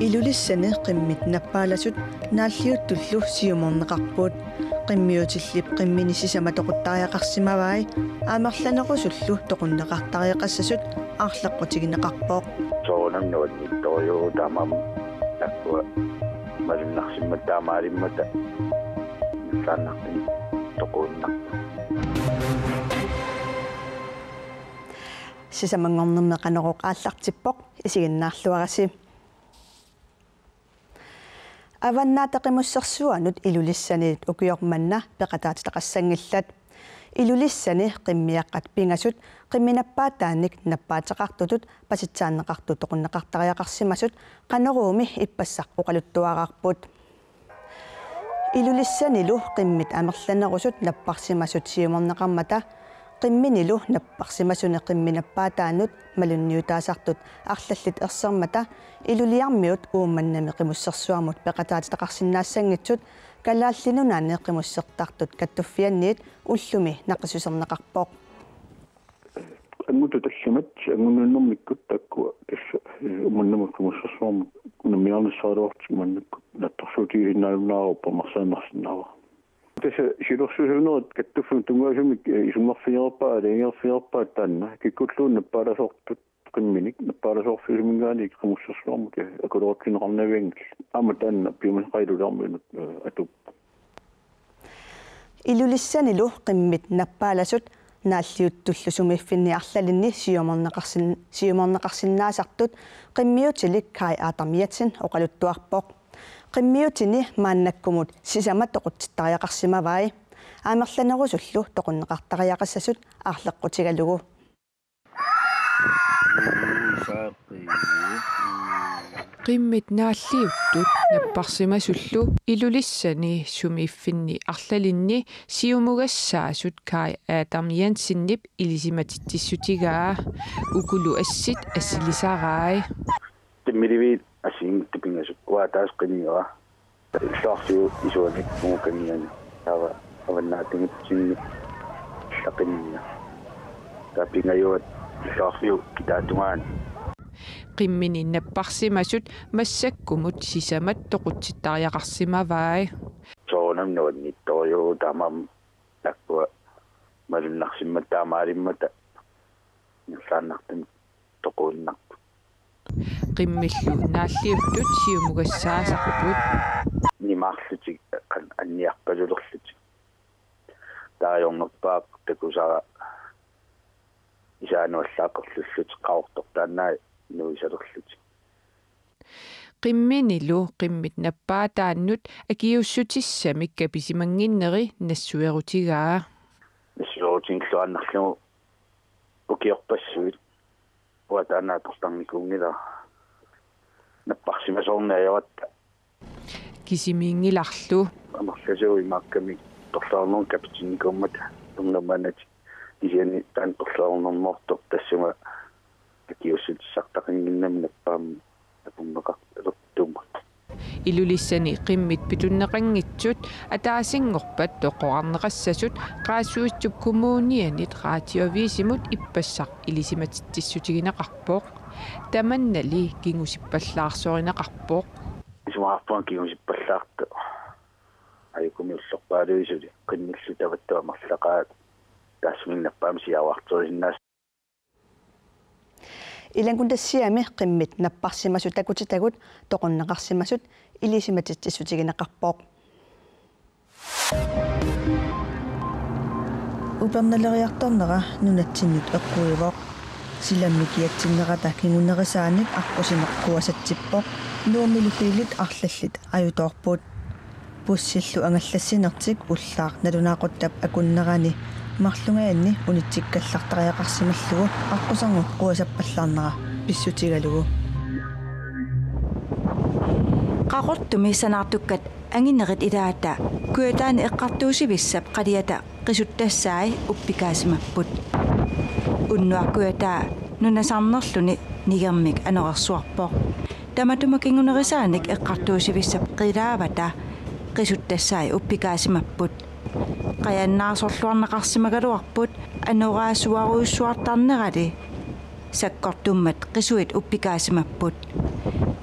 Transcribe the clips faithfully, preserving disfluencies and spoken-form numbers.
Ilulissani qimmit nappaalasut naalliuttullu siumorneqarput. Qimmiutillip qimmini sisamat toquttariaqarsimavai, amerlanerusullu toqunneqartariaqassasut aarleqqutigineqarpoq. Soorunami nuanniittorujuuvoq taamaammat taakkua malunnarsimmata taamaalimmata nerlaannartumik toquinnarpoq. Sisamanngornermi Qanorooq aallartippoq, isiginnaarluarisi. Avannaata Qimussersuanut Ilulissaniit ukioq manna peqataatitaqassanngillat. Ilulissani qimmiaqqat pingasut qimminappaataannik nappaateqartutut pasitsaanneqartut toqunneqartariaqarsimasut Qanoruumi ippassaq oqaluttuaraarput. Ilulissanilu qimmit amerlanerusut napparsimasut siumorneqarmata, qimminilu napparsimasuni qimminappaataanut malunniutaasartut arlallit ersermata, Iluliarmiut Uummannami Qimussersuarmut peqataatitaqarsinnaassanngitsut Kalaallit Nunaanni qimussertartut kattuffianniit ullumi naqissuserneqarpoq. Angutit tallimat, angunnuinnarmikkut taakkua tassa, eh, Uummannami Qimussersuarmut unammiarnissaraluartut maannakkut naatsorsuutigisinnaajunnaaruppat marsaannarsinnaavara. Tassa siulersuisuunerit kattuffimmut tunngasumik, eh, isummerfigereerpaat, aalajangerfigereerpaat taanna. Kikkulluunniit nappaalasoortut qimminik, nappaalasoorfiusuminngaanniit qimussersuarmut, eh, akulerutsinneqarnavianngillat. Aamma taanna piumasaqaat Iluliarmiunut, eh, atuuppoq. Ilulissanilu qimmit nappaalasut naalliuttullu sumiiffinni arlalinni siumorneqarsin-, siumorneqarsinnaasartut qimmiutilik Kaj Adam Jensen oqaluttuarpoq. Qimmiutini maannakkumut sisamat toqutsittariaqarsimavai, amerlanerusullu toqunneqartariaqassasut aarleqqutigalugu. Qimmit naalliuttut napparsimasullu Ilulissani sumiiffinni arlalinni siumugassaasut Kaj Adam Jensenip ilisimatitsissutigaa. Ukulu assit assilisarai. Qimmiliviit assigiinngitsut pingasut. Uanga ataaseq qimmivara. Illoqarfiup isuani uunga kangiani. Taava avannaatungitsinni illa qimmia. Taava pingajuat illoqarfiup kitaatungaani. Qimmini napparsimasut massakkumut sisamat toqutsittariaqarsimavai. Soorunami nuanniittorujuuvoq taamaammat taakkua malunnarsimmata taamaalimmata nerlaannartumik toquinnarput. Qimmillu naalliuttut siumugassaasarput. Nimaarlutik an-, anniarpalulerlutik. Taava ajornerpaaq takusara isaanut allaat qerlullutik qaqortortaannai nuisalerlutik. Qimminilu qimmit nappaataannut akiuussutissamik kapisimannginneri nassuerutigaa. Nassuerutinngilluinnarlugu ukiorpassuit uanga taanna atortarnikuunngilara. Napparsimasoorneq ajoratta. Kisimiinngilarlu. Amerlasuut imaakkami torluarnermut kapitinnikuummata ernumanat kisianni taanna torluarnermoortoq tassunga akiuussutissartaqannginnami nappaammat apunneqartartumut. Ilulissani qimmit pitunneqanngitsut ataasinngorpat toqorarneqassasut Qaasuitsup Kommunianit Radioavisimut ippassaq ilisimatitsissutigineqarpoq. Tamannali kingusippallaarsorinneqarpoq. Isumaqarpunga kingusippallaartoq. Ajukumi ullorpaaluit suli qimmillu tavattuamarlaqaat taassuminnga nappaamik siaruarterisinnaasoq. Ilanngunnatsiami qimmit napparsimasut takutitagut toqunneqarsimasut ilisimatitsissutigineqarpoq. Upernaleriartornera nunatsinnut eqquivoq. Silammi kiatsinnerata kingunerisaanik aqqusineq kuasatsippoq. Nuummilu biilit arlallit ajutoorput. Bussillu angallassinertik ullaaq nalunaaquttap akunnerani marlungajanni unitsikkallartariaqarsimallugu aqquserngup quasappallaarnera pissutigalugu. Qaqortumi sanaartukkat anginerit ilaata Kujataani eqqartuussivissap qaliata qisuttassai uppikaasimapput. Unnuaq Kujataa nunasarnerluni nigermik anorersuarpoq. Tamatuma kingunerisaanik eqqartuussivissap qilaavata qisuttassai uppikaasimapput. Qajannaarsorluarneqarsimagaluarput anoraasuarujussuartarnerali. Sakkortummat qisuit uppikaasimapput.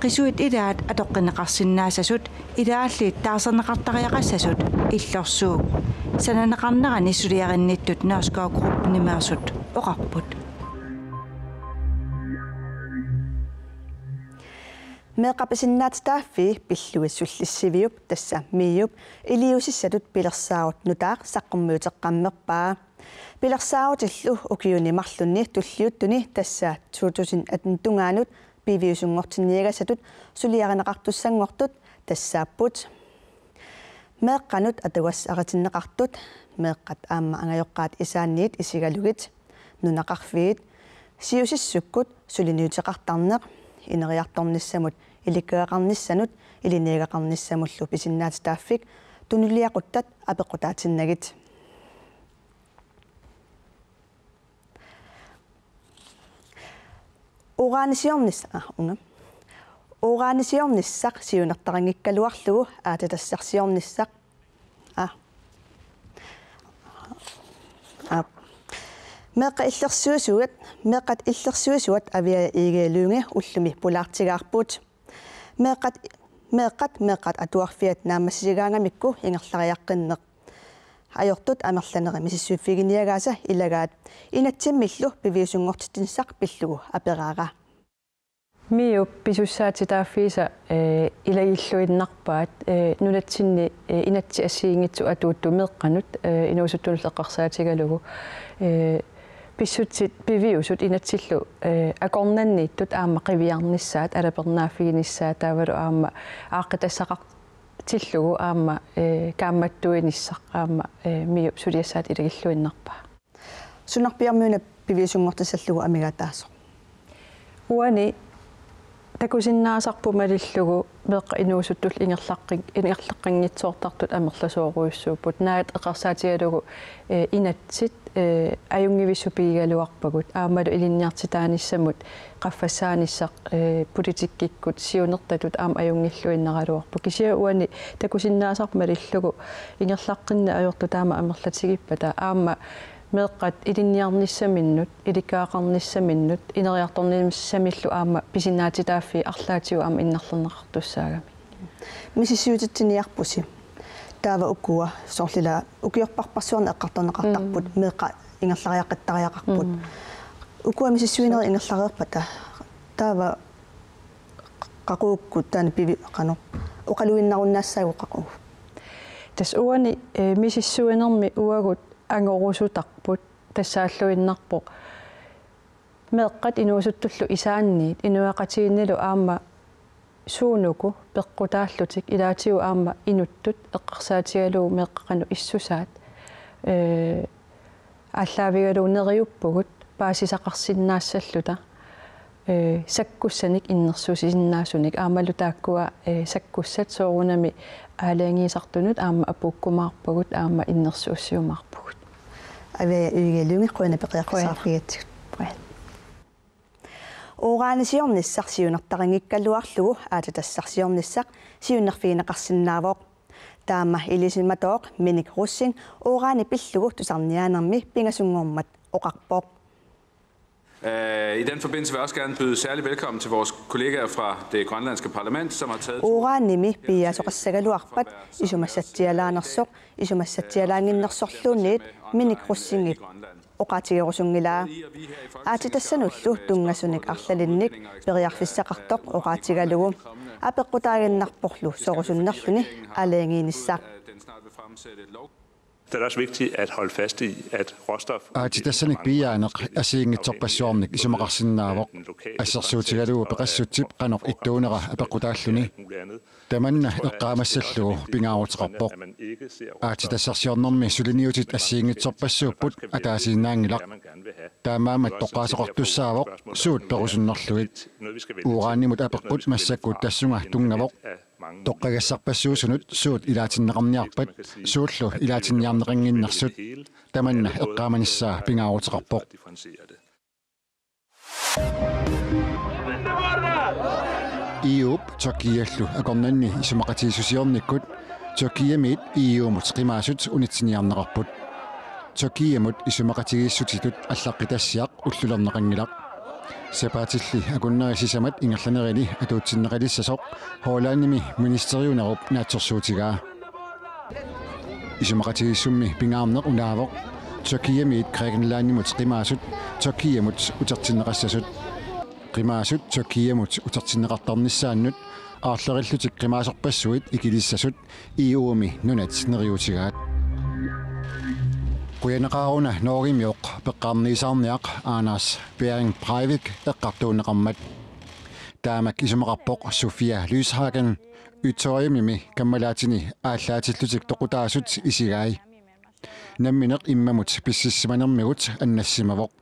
Qisuit ilaat atoqqinneqarsinnaassasut ilaallit taarserneqartariaqassasut illorsuup sananeqarnerani suliarinnittut Nørskov Group nimeersut oqarput. Meeqqat pisinnaatitaaffii pillugit Sullissiviup, tassa MIO-p, iliuusissatut pilersaarut nutaaq saqqummiuteqqammerpaa. Pilersaarutillu ukiuni marlunni tulliuttuni, tassa to tusind atten tungaanut, piviusunngortinniagassatut suliarineqartussanngortut tassaapput: meeqqanut atugassaritinneqartut, meeqqat aamma angajoqqaat isaanniit isigalugit, nunaqarfiit, siusissukkut suliniuteqartarneq, ineriartornissamut ilikkagaqarnissanut ilinniagaqarnissamullu pisinnaatitaaffik tunuliaquttat apeqqutaatsinnagit. Uranisiornis-, ah, una. Uranisiornissaq siunertarinngikkaluarlugu aatsitassarsiornissaq. Ah. Ah. Meeqqat illersuisuat, meeqqat illersuisuat Aviaja Egede Lynge ullumi pulaartigaarput. Meeqqat, meeqqat, meeqqat atuarfiat naammassisigaangamikku ingerlariaqqinneq ajortut amerlanerit misissuiffiginiagaasa ilagaat inatsimmillu piviusunngortitsinissaq pillugu aperaara. MIO-p pisussaatitaaffiisa, eh, ilagilluinnarpaat, eh, nunatsinni, eh, inatsit assigiinngitsut atuuttut meeqqanut, eh, inuusuttunullu eqqarsaatigalugu, eh, pissutsit piviusut inatsillu, eh, akornanniittut aamma qiviarnissaat, alapernaaffiginissaat taavalu aamma aaqqitassaqartillugu aamma, eh, kaammattuinissaq aamma, eh, MIO-p suliassaata ilagilluinnarpaa. Sunarpiarmiuna piviusunngortissallugu amigaataasoq? Uani takusinnaasarput malillugu meeqqat inuusuttullu ingerlaqqi-, ingerlaqqinngitsoortartut amerlasoorujussuupput. Naak eqqarsaatigalugu, eh, inatsit, eh, ajunngivissut pigigaluarpagut. Aammalu ilinniartitaanissamut qaffassaanissaq, eh, politikkikkut siunertatut aamma ajunngilluinnaraluarpoq. Kisianni uani takusinnaasarput malillugu ingerlaqqinneq ajortut taama amerlatigippata aamma meeqqat ilinniarnissaminnut, ilikkagaqarnissaminnut, ineriartornissamillu aamma pisinnaatitaaffii arlaatigut aamma innarlerneqartussaagamik. Misissuititsiniarpusi. Taava ukua soorlu ila ukiorparpassuarni eqqartorneqartarput, mm, meeqqat ingerlariaqqittariaqarput. Mm. Ukua misissuinerit ingerlareerpata. Taava qaqugukkut taanna pivi-, qanoq, oqaluinnarunnaassaagukku qaqugu? Tassa uani, eh, misissuinermi uagut angorusutarput tassaalluinnarpoq meeqqat inuusuttullu isaanniit inuiaqatigiinnilu aamma suunuku peqqutaallutik ilaatigut aamma inuttut eqqarsaatigalugu meeqqat qanoq issusaat, eh, aallaavigalugu neriuppugut paasisaqarsinnaassalluta, eh, sakkussanik innersuussinnaasunik aammalu taakkua, eh, sakkussat soorunami aalajangiisartunut aamma apuukkumaarpagut aamma innersuussiumaarpugut. Aviaja Egede Lynge, qujanaq peqqiaqqisaarfigigatsigut. Qujanaq. Uranisiornissarsiunertarinngikkaluarlugu aatsitassarsiornissaq siunnerfigineqarsinnaavoq. Taama ilisimatooq Minik Rosing urani pillugu tusarniaanermi pingasunngormat oqarpoq. Øh, i den forbindelse vil jeg også gerne byde særlig velkommen til vores kollegaer fra det grønlandske parlament, som har taget turen. Uranimi piiaasoqassagaluarpat isumassatsilaanersoq, isumassatsilaaginnarsorluunniit Minik Rosingip oqaatigerusunngilaa. Aatsitassanullu tunngasunik arlalinnik periarfissaqartoq oqaatigalugu apeqqutaaginnarporlu sorusunnerluni aalajangiinissaq. Det er også vigtigt at holde fast i, at råstof... Aatsitassanik piiaaneq assigiinngitsorpassuarnik isumaqarsinnaavoq. Assersuutigalugu peqassutsip qanoq ittuunera apeqqutaalluni. Tamanna eqqaamassallugu pingaaruteqarpoq. Aatsitassarsiornermi suliniutit assigiinngitsorpassuupput ataasiinnaanngilaq. Taamaammat toqqaasoqartussaavoq suut perusunnerlugit. Uranimut apeqqut massakkut tassunga tunngavoq. Toqqagassarpassuusunut suut ilaatinneqarniarpat, suullu ilaatinniarneqannginnersut, tamanna eqqaamanissaa pingaaruteqarpoq. E U-p Tyrkiallu akornanni isumaqatigiissusiornikkut Tyrkiamiit E U-mut qimaasut unitsiniarneqarput. Tyrkiamut isumaqatigiissutitut allaqqitassiaq ullulerneqanngilaq. Sapaatilli akunneri sisamat ingerlanerani atuutsinneqalissasoq Hollandimi ministeriunerup naatsorsuutigaa. Isumaqatigiissummi pingaarneq unaavoq Tyrkiamiit Grækenlandimut qimaasut Tyrkiamut utertinneqassasut. Qimaasut Tyrkiamut utertinneqartarnissaannut aarlerillutik qimaasorpassuit ikilissasut E U-mi nunat neriuutigaat. Qujanaqaaq una Norgemioq peqqarniisaarniaq Anders Behring Breivik eqqartuunneqarmat. Taamak isumaqarpoq Sofia Lyshagen Utøyamimi kammalaatini aallaatillutik toqutaasut isigai. Nammineq immamut pississimanermigut annassimavoq.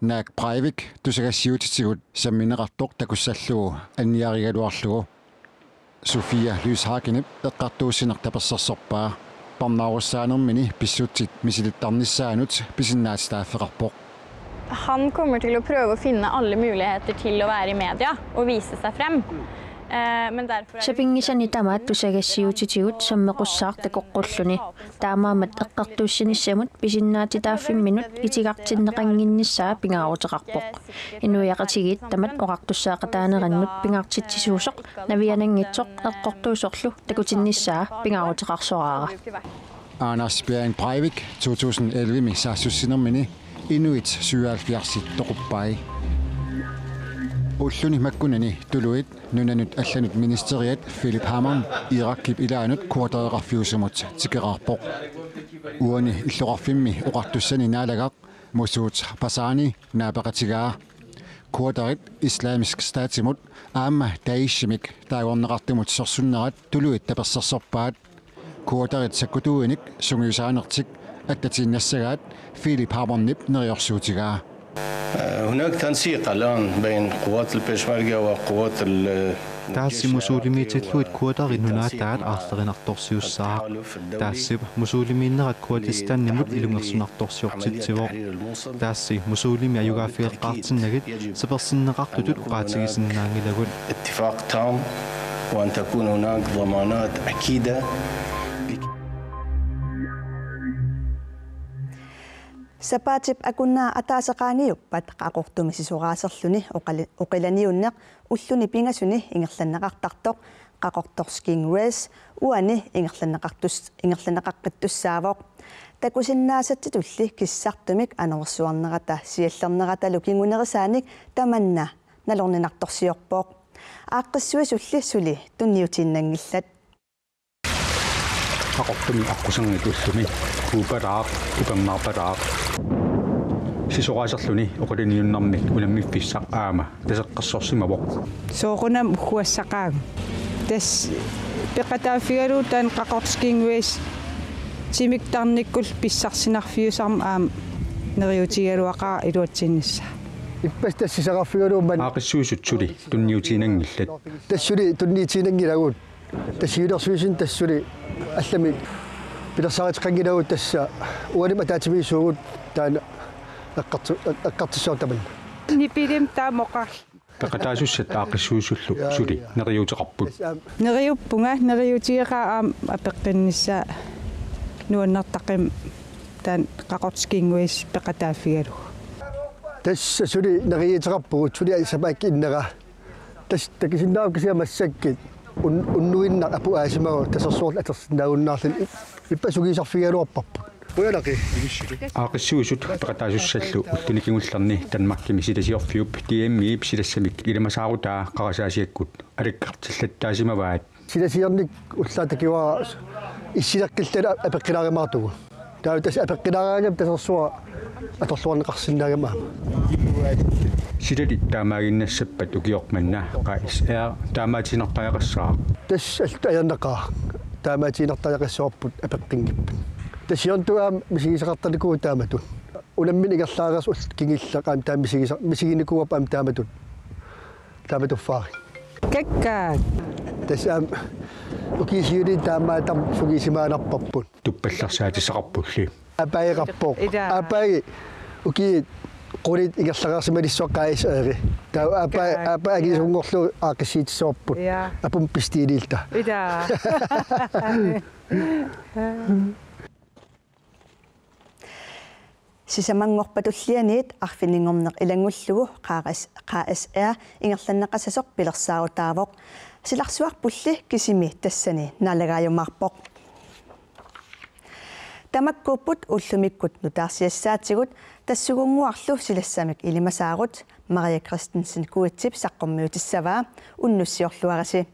Naak Breivik tusagassiuutitigut sammineqartoq takussallugu anniarigaluarlugu. Sofia Lyshagenip eqqartuussineq tapersersorpaa. Parnaarussaanermini pissutsit misilittarnissaannut pisinnaatitaaffeqarpoq. Han kommer til å prøve å finne alle muligheter til å være i media og vise seg frem. Eh, men derfor er det Sapinngisani tamaat tusagassiuutitigut sammequssaaq takoqqulluni. Taamaammat eqqartuussinissamut pisinnaatitaaffimminut itigartinneqannginnissaa pingaaruteqarpoq. Inuiaqatigiit tamat oqartussaaqataanerannut pingaartitsisuusoq naviananngitsoq eqqortuusorlu takutinnissaa pingaaruteqarsoraara. Anders Behring Breivik to tusind elleve-mi saassussinermini inuit syvoghalvfjerds toquppai. Ulluni makkunani tuluit nunanut allanut ministeriat Philipp Hammond Irakip ilaanut kurdereqarfiusumut tikeraarpoq. Uani illoqarfimmi oqartussani naalagaq Masoud Barzani naapeqatigaa. Kurderit Islamisk Statimut aamma Daeshimik taagorneqartumut sorsunnerat tuluit tapersersorpaat. Kurderit sakkutuuinik sungiusaanertik attatiinnassagaat Philipp Hammondip neriorsuutigaa. هناك تنسيق الآن بين قوات البيشمركة وقوات ال- Taassi Mosulimiitillugit kurderit nunaataat aarlerinartorsiussaaq. Taassip Mosulimiinnerat Kurdistanimut ilungersunartorsiortitsivoq. Taassi Mosulimi ajugaaffigeqqaartinnagit sapersinneqartutut oqaatigisinnaanngilagut. اتفاق تام وأن تكون هناك ضمانات أكيدة. Sapaatip akunnera ataaseq qaangiuppat Qaqortumi sisoraaserluni oqali- oqilaniunneq ulluni pingasuni ingerlanneqartartoq Qaqortorsk King Race uani ingerlanneqartus- ingerlanneqaqqittussaavoq. Takusinnaasatsitulli kissartumik anorersuarnerata siallerneratalu kingunerisaanik tamanna nalorninartorsiorpoq. Aaqqissuisulli suli tunniutiinnanngillat. Qaqortumi aqquserngit ullumi kuuppataaq tupernaarpataaq. Sisoraaserluni oqilaniunnermik unammiffissaq aamma taseqqersorsimavoq. Soorunami ugguassaqaagut. Tassa peqataaffigalugu taanna Qaqortorsk King Race timik tarnikkut pissarsinarfiusarmat aamma neriuutigigaluaqaara iluatsiinnassaaq. Ippassaq tassa sisorarfigalugu maanna. Aaqqissuisut suli tunniutiinnanngillat. Tassa suli tunniutiinnanngilagut. Tassa siulersuisuni tassa suli allamik pilersaaruteqanngilagut tassa uanimi ataatsimiisuugut taanna eqqartu- eqqartussaagut tamanna. Nipilim taama oqarl- Peqataasussat aaqqissuisullu suli neriuuteqarput. Neriuppunga, neriuutigeqaara aamma apeqqinnissaa nuannertaqimmat taanna Qaqortorsk King Race peqataaffigalugu. Tassa suli neriuuteqarpugut suli aissapaakkit innera. Tassa takusinnaavat kisianni massakkut un- unnuinnaq apuussisimavoq tasersuarlu atorsinnaagunnaarluni ip- ippa sungiusarfigigaluarparput. Qujanaqi. Aaqqissuisut peqataasussallu ulluni kingullerni Danmarkimi silasiorfiup D M-ip silassamik ilimasaarutaa qarasaasiakkut alakkartillattaasimavaat. Silasiornikkut ullaaq takuara issileqqilluta apeqqilaarumaartugut. Taava tassa apeqqilaaraangama tasersuaq atorluarneqarsinnaagami aamma. Silalit taamaaginnassappat ukioq manna Q S R taamaatiinnartariaqassaaq. Tassa allatut ajornaqaaq taamaatiinnartariaqassavarput apeqqinngippat. Tassa siornatigut aamma misigisaqartarnikuuvugut taamatut. Unammineq ingerlareersoq ullut kingulleq aamma taama misigisa- misiginikuuarput aamma taamatut. Taamatut faari. Kakkaak. Tassa aamma ukiut siuliini taamaattarmata sungiusimaannarparput. Tuppallersaatissaqarpulli. Aappaagaqarpoq. Ila. Aappaagaq ukiut qulit ingerlareersimalissavara Q S R-i. Taava aappaagaq Kakkaak. Aappaagaq angisunngorlugu aaqqissuutissavarput. Ja. Apum bestililluta. Ila. Sisamanngorpat tullianiit arfininngorneq ilanngullugu K S, K S R ingerlanneqassasoq pilersaarutaavoq. Silarsuarpulli kisimi tassani naalagaajumaarpoq. Tamakkuupput ullumikkut nutaarsiassaatigut, tassugunnguarlu silassamik ilimasaarut. Maria Christensen Kuitsip saqqummiutissavaa, unnussiorluarisi.